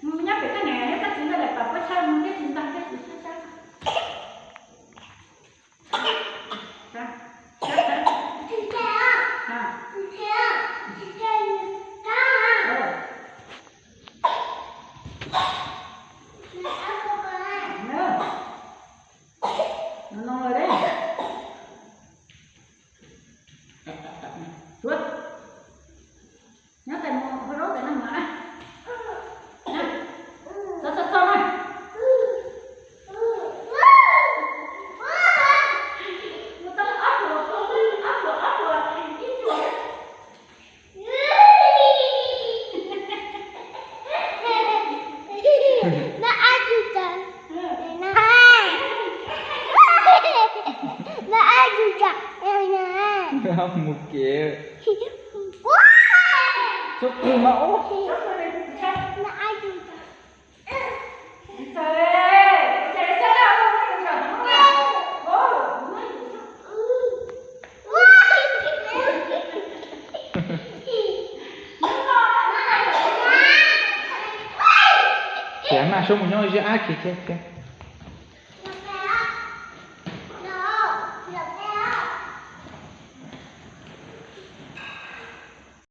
Mus nyob pem koj niam thiab koj txiv ntawd lawm, pam puab tshaj mus thiab tsis ntag thiab tsis tshaj tshaj. No no lawm deb. Tuav. Nyob tes mus hau zaub tes no mas na. Txog txog txog na. Mus tau ob pluas, ob pluas, ob pluas, ib pluas. Mus kev. Txhob qw mas ub. Khiav maj, sab mus nyob zeb ab khiav khiav khiav.